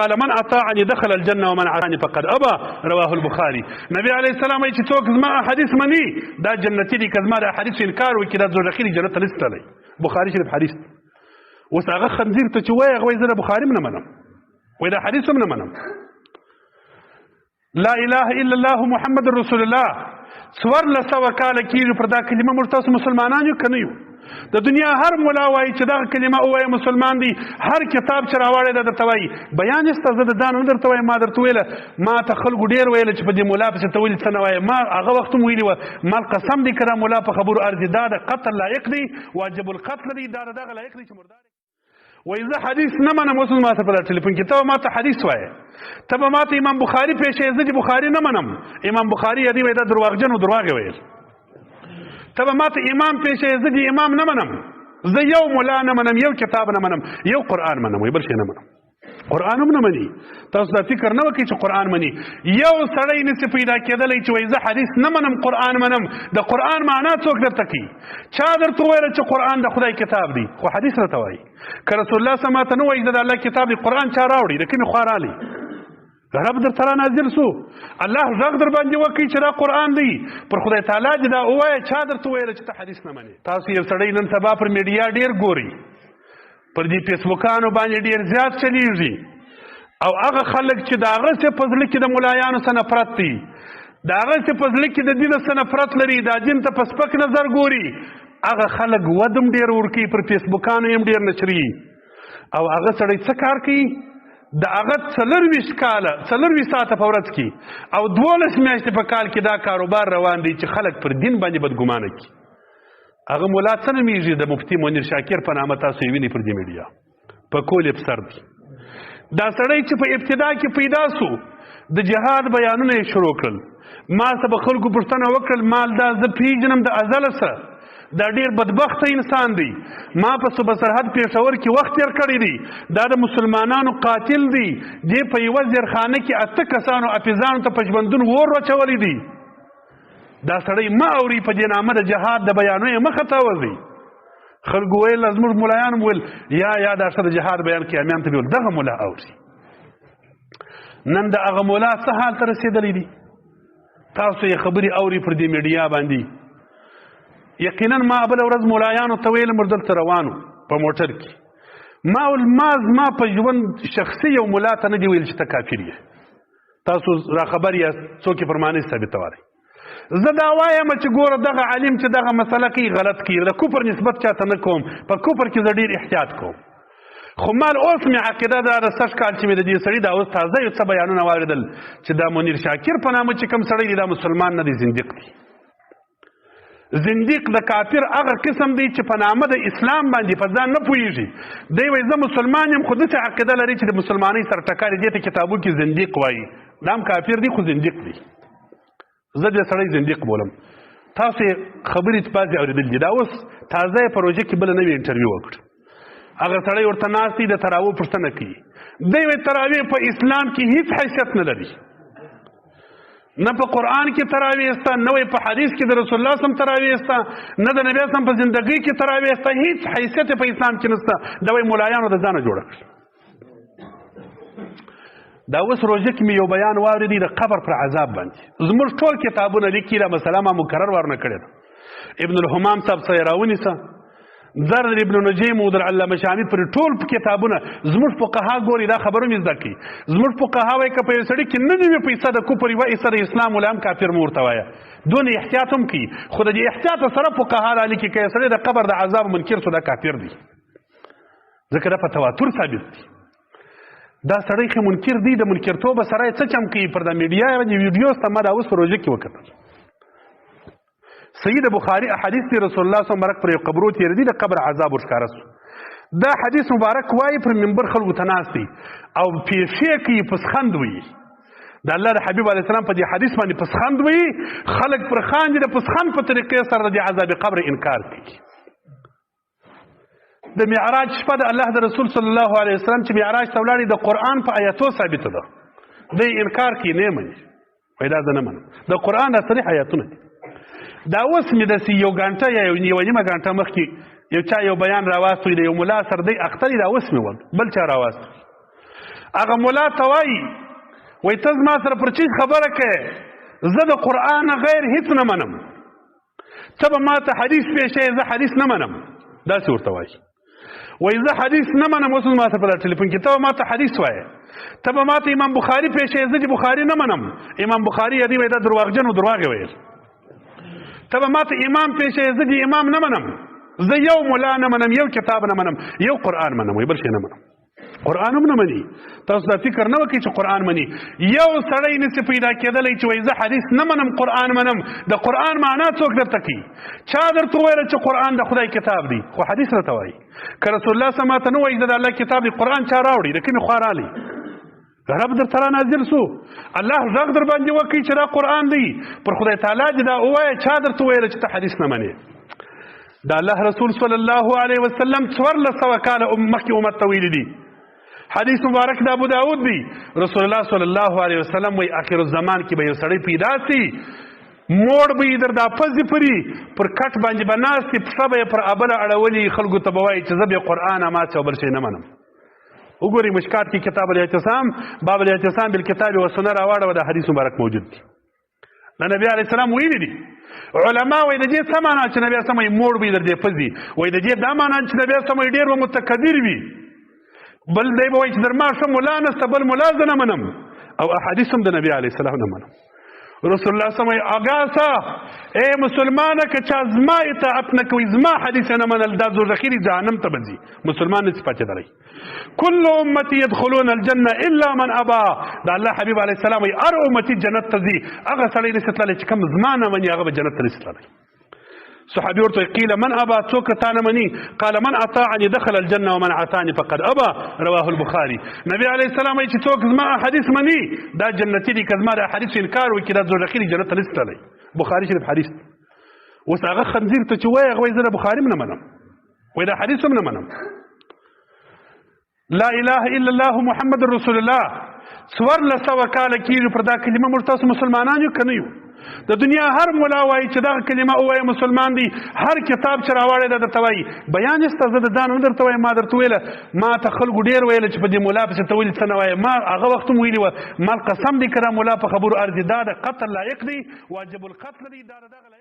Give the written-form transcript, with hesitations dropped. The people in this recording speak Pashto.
قال من اطاعني دخل الجنه ومن عصاني فقد ابى، رواه البخاري. نبی علیه السلام وایي چې څوک زما احادیث مني دا جنتي دي، که زما د احادیث انکار وکړي دا دوزخي دي، جنت ته نشي تللی. بخاري شریف حدیث. اوس هغه خنزیر ته چې وایي هغه وایي زه د بخاري هم نه منم، وایي دا حدیث هم نه منم. لا اله الا الله محمد رسول الله 1400 کاله کېږي پر دا کلمه موږ تاسو مسلمانان یو که نه یو؟ د دنیا هر مولا وایي چې دغه کلمه ووایه مسلمان دی، هر کتاب چې راواړی دا درته وایي. بیان یې سته، زه د ځانه نه درته وایم، ما درته ویله، ما ته خلکو ډېر ویله چې په دې مولا پسې ته ولې څه نه وایې. ما هغه وخت هم ویلي وه، مال قسم دی که دا مولا په خبرو ارزي، دا د قتل لایق دی، واجب القتل دی، دا د دغه لایق دی چې مردار. وایي زه حدیث نه منم. اوس ما ته په ټلیفون کې ته ما ته حدیث وایې، ته به ما ته امام بخاري پېښې، زه دې بخاري نه منم. امام بخاري یې دی وایي دا درواغجن و، درواغ یې ویل. ته به ما ته امام پېښې، زه دې امام نه منم. زه یو مولا نه منم، یو کتاب نه منم، یو قرآن منم، وایي بل شی نه منم. قرآن هم نه مني. تاسو دا فکر نه وکړئ چې قرآن مني. یو سړی نسی پیدا کېدلی چې وایي زه حدیث نه منم قرآن منم. د قرآن معنا څوک درته کوي؟ چا درته وویل چې قرآن د خدای کتاب دی؟ خو حدیث راته وایي. که رسول الله صلی الله علیه وایي د الله کتاب دی، قرآن چا راوړي؟ د کومې خوا رالی؟ رب در سره نازل سو، الله غږ در باندې وکړي چې دا قرآن دی. پر خدای تعالی دې دا ووایه چا درته وویل چې ته حدیث نه منې؟ تاسو یو سړی نن سبا پر میډیا ډېر ګورئ، پر دې فیسبوکانو باندې ډېر زیات چلیږي، او هغه خلک چې د هغه څه په زړه کې د ملایانو څخه نفرت دی، د هغه څه په زړه کې د دین څخه نفرت لري، دا دین ته په سپک نظر ګوري، هغه خلک ودم ډېر ورکوي، پر فیسبوکانو یې هم ډېر نشري. او هغه سړی څه کار کوي؟ د هغه 24 کاله 24 ساعته په ورځ کې او 12 میاشتې په کال کې دا کاروبار روان دی چې خلک پر دین باندې بدګمانه کړي. هغه مولا څه نومېږي؟ د مفتي منیر شاکر په نامه تاسو یې وینئ پر دې میډیا، په کول یې په سر دی. دا سړی چې په ابتدا کې پیدا سو، د جهاد بیانونه یې شروع کړل. ما څه به خلکو پوښتنه وکړل، مال دا زه پیژنم د ازله سره، دا ډیر بدبخته انسان دی، ما په صوبه سرحد پېښور کې وخت تېر کړی دی، دا د مسلمانانو قاتل دی، دې په یوه زیرخانه کې 8 کسانو افیزانو ته په ژوندون اور واچولی دی. دا سړی ما اوري په دې نامه د جهاد د بیانو یې مخه ته وځي. خلکو ویل، زموږ ملایان ویل، یا یا دا ښه د جهاد بیان کوي، امیان ته ویل دغه ملا اوري. نن د هغه ملا څه حال ته رسېدلی دی؟ تاسو یې خبرې اوري پر دې میډیا باندې. یقینا ما بله ورځ ملایانو ته ویل، موږ دلته روانو په موټر کې، ما ول ما زما په ژوند شخصي یو ملا ته نه دی ویل چې ته کافر یې. تاسو را خبر یاست، څوک یې پر ما نه ثابتولی. زه دا وایم چې ګوره دغه عالم چې دغه مسله کوي غلط کوي، د کفر نسبت چاته نه کوم، په کفر کې زه ډېر احتیاط کوم. خو مال اوس مې عقیده دا ده، سږ کال چې مې د دې سړي دا اوس تازه یو څه بیانونه واورېدل چې دا منیر شاکر په نامه چې کوم سړی دی دا مسلمان نه دی، زندیق دی. زندیق د کافر هغه قسم دی چې په نامه د اسلام باندې په ځان نه پوهېږي. دی وایي زه مسلمان یم، خو داسې عقیده لري چې د مسلمانۍ سره ټکرې، دې ته کتابو کې زندیق وایي. دا هم کافر دی خو زندیق دی. زه دې سړی زندیق بولم. تاسو یې خبرې بعضې اورېدلې دي. دا اوس تازه یې په روژه کې بله نوې انټرویو وکړه. هغه سړی ورته ناست دی، د تراوو پوښتنه کوي. دی وایي تراویح په اسلام کې هیڅ حیثیت نه لري، نه په قرآن کې تراویح سته، نه وایي په حدیث کې د رسول الله سم تراویح سته، نه د نبی سم په زندګۍ کې تراویح سته، هیڅ حیثیت په اسلام کې نشته. دا وایي ملایانو د ځانه جوړه کړه. دا اوس روژه کې مې یو بیان واورېدی د قبر پر عذاب باندې. زموږ ټول کتابونه لیکي، دا مسله ما مکرر ورنه کړې ده. ابن الحمام صاحب څه یې راونیسه، در ابن نجیم او در علامه شامی پر ټول کتابونه زموږ فقها ګوري، دا خبره مې زده کړي. زموږ فقها وایي که په یو سړي کې نه وي پیسه د کفر یوه حصه د اسلام ولا هم کافر مو ورته وایه، دونه احتیاط هم کوي. خو د دې احتیاط سره فقها را لیکي که یو سړی د قبر د عذاب منکر سو دا کافر دی، ځکه دا په تواتر ثابت دی. دا سړی خو منکر دی، د منکرتوب سره یې څه چم کوي؟ پر د میډیا باندې ویډیو سته، ما دا اوس په روژه کې وکتل. سید بخاری احادیث دی، رسول الله صلی الله علیه وسلم پر یو قبرو تیر دی، د قبر عذاب ورښکاره سو. دا حدیث مبارک وایي پر منبر خلکو ته ناست دی او پیښې کوي، پسخند وایي. د الله د حبیب علیه السلام په دې حدیث باندې پسخند وایي، خلک پر خاندي، د پسخند په طریقې سره د عذاب قبر انکار کوي. د معراج شپه د الله د رسول صلی الله علیه وسلم چې معراج ته ولاړی د قرآن په آیاتو ثابته ده، دی انکار کوي، نه مني، وایي دا زه نه منم، د قرآن دا صریح آیاتونه دي. دا اوس مې داسې یو ګانټه یا یوه نیمه ګانټه مخکې یو چا یو بیان راواستوی، د یو ملا سره دی اخته دی، دا اوس مې وکړ، بل چا راواستوی. هغه مولا ته وایي، وایي ته زما سره پر چیز خبره کوې، زه د قرآن غیر هیڅ نه منم، ته به ما ته حدیث پېښې، زه حدیث نه منم. داسې ورته وایي، وایي زه حدیث نه منم. اوس ما سره په ټلیفون کې ته به ما ته حدیث وایې، ته به ما ته امام بخاري پېښې، زه دې بخاري نه منم. امام بخاري یې دی وایي دا درواغجن و، درواغ یې ویل. ته به ما ته امام پېښې، زه دې امام نه منم. زه یو مولا نه منم، یو کتاب نه منم، یو قرآن منم، وایي بل شی نه منم. قرآن هم نه مني. تاسو دا فکر نه وکړئ چې قرآن مني. یو سړی نسی پیدا کېدلی چې وایي زه حدیث نه منم قرآن منم. د قرآن معنا څوک درته کوي؟ چا درته وویل چې قرآن د خدای کتاب دی؟ خو حدیث راته وایي. که رسول الله سم ماته نه وایي د الله کتاب دی، قرآن چا راوړي؟ د کومې خوا رالی؟ رب در ترا نازل سو، الله غږ در باندې وکړي چې دا قرآن دی. پر خدای تعالی دې دا ووایه، چا درته وویل چې ته حدیث نه منې؟ د الله رسول صلی الله علیه وسلم 1400 کاله مخکې امت ته ویلي دي. حدیث مبارک د ابو داود دی. رسول الله صلی الله علیه وسلم وی اخر الزمان کې به یو سړی پیدا سي، موړ به یې در دا پزې پري، پر کټ باندې به ناست وي، پښه به یې پر ابله اړولي، خلکو ته به وایي چې زه بې قرآنه ما څه بل شی نه منم. وګورئ مشکات کې کتاب الاعتصام، باب الاعتصام بالکتاب والسنه راواړوه، دا حدیث مبارک موجود دی. د نبی علی السلام ویلي دي. علما وایي د دې څه معنا چې نبی سم موړ وي در دې پزي؟ وایي د دې دا معنا چې نبی سم ډېر و متکبر وي، بل دی به وایي چې در ما ښه مولا نشته، بل مولا زه نه منم، او احادیث هم د نبی علی السلام نه منم. رسول الله سم اګاسا اے مسلمانه، که چا زما اطاعت نه کوي، زما حدیث نه منل، دا دوزخي جهنم ته به ځي، مسلمان نه پاتې دري. کل امتی يدخلون الجنه الا من ابا. دا الله حبیب علی السلام ای ار امتی جنت ته ځي، هغه سړی نشي تللی چې کوم زما نه مني، هغه به جنت ته نشي تللی. صحابي ورته قیل من ابا، څوک تا نه مني؟ قال من اطاعني دخل الجنه ومن عصاني فقد ابا. رواه البخاري. نبی علی السلام چې څوک زما حدیث مني دا جنتی دي، که زما د حدیث انکار وکړي دا دوزخي جنت ته نشي تللی. بخاري شریف حدیث. اوس هغه خنزیر ته چې وایي، هغه وایي زه د بخاري هم نه منم، وایي دا حدیث هم نه منم. لا اله الا الله محمد رسول الله 1400 کاله کېږي پر دا کلمه موږ تاسو مسلمانان یو که نه یو؟ د دنیا هر مولا وایي چې دغه کلمه ووایه مسلمان دی. هر کتاب چې راواړی دا درته وایي. بیان یې سته، زه د ځان نه درته وایم. ما درته ویله، ما ته خلکو ډېر ویله چې په دې مولا پسې ته ولې څه نه وایې. ما هغه وخت هم ویلي وه، مال قسم دی که دا مولا په خبرو ارزي، دا د قتل لایق دی، واجب القتل دی، دا د دغه لایق.